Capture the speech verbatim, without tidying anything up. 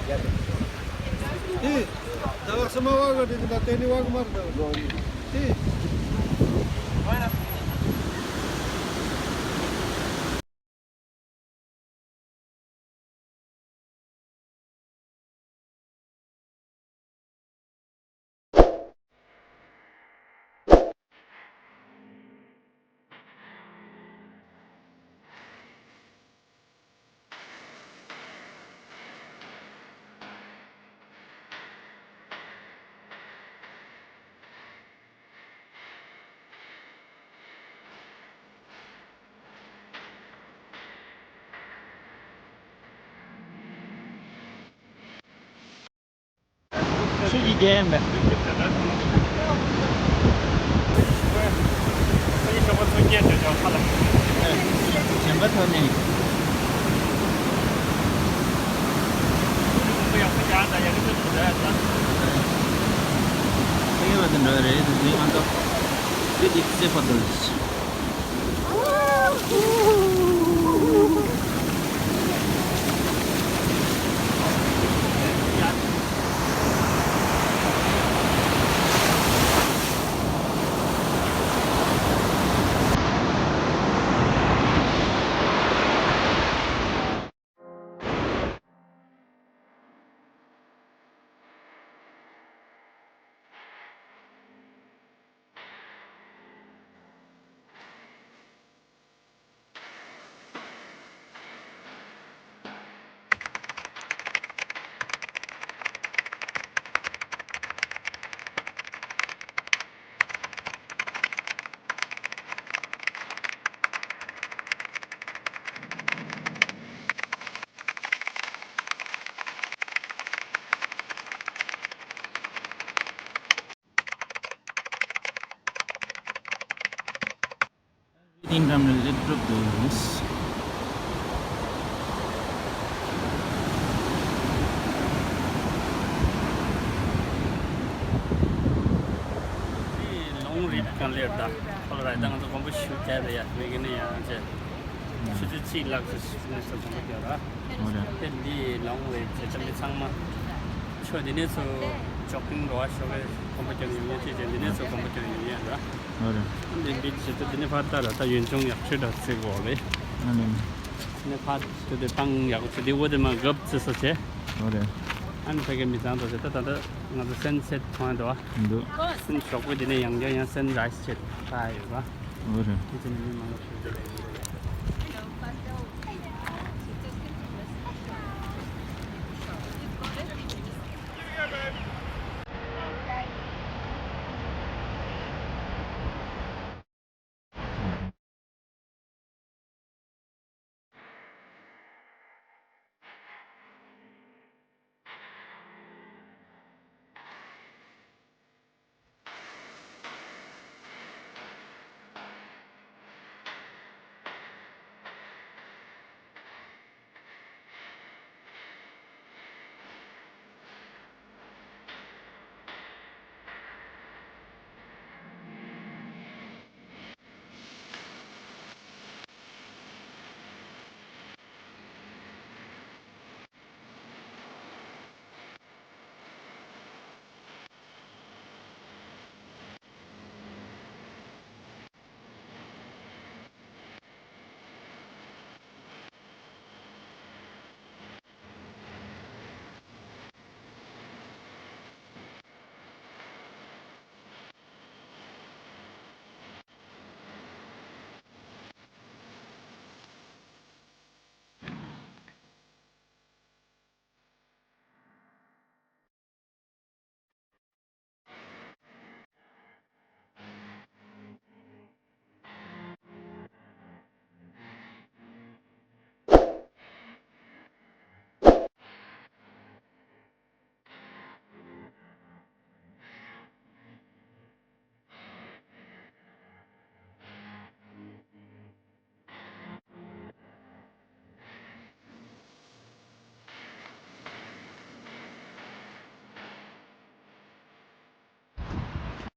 ད་སེམས་མ་བ་ག་དེ་ད་དེ་ནི་བ་ག་མར་ད་ལོ་ཡི་དེ། ཆུ་ཡི་རྒྱལ་མེ། Waiting time a little bit. Long rip གང་ལེར་ད་ཁོ་ལ་ར་ད་ང་ཚོ་དགོན་པ་ཞུ་བསྡད་པ་ཡ་མི་གི་ནི་ཡང་ཅེ་ཆུ་ཚོད་གཅིག་ལྷག་ཙམ་ཞིག་ནས་ས་དགོན་པ་རྒྱག་ར། ཨོ་རེད། དེ་འདི་long rip ཅེས་བྱ་མི་ཚང་མ། ཆོས་འདི་ནས་ཚོ་jogging འགྲོ་བ་ཤོག་གི་དགོན་པ་རྒྱག་ཡོང་ཡོད་ཅེས་ཅེས་འདི་ནས་ཚོ་དགོན་པ་རྒྱག་ཡོང་ཡོད་ར། ཨོ་རེད། འདི་འདི་བྱེད་ཚོ་འདི་ནས་ཕར་ལྟ་ར་ད་ཡུན་ཅུང་ཡག་ཤོས་འདྲ་བརྩི་དགོས་རེད། ཨ་ནི། འདི་ནས་ཕར་ཚོ་དེ་བཏང་ཡག་པོ་བྱེད་དེ་འོ་དེ་མ་གབ་བརྩི་ས་བྱེད། ཨོ་རེད། ཨ་ནི་ཕ་གི་མི་ཚང་དོ་བྱེད་ད་ད་ད་ང་ཚོ་sunset མཐོང་ཡ་འདུག་བ། འདུག་སེམས་ཞོག་པོ་འདི་ནས་ཡང་བསྐྱར་ཡང་sunrise བྱེད་ད་ཡོད་པ། འོ་རེད། དེ་ཚོ་ནི་མི་མང་པོ་ཞིག་འདུག་རེད།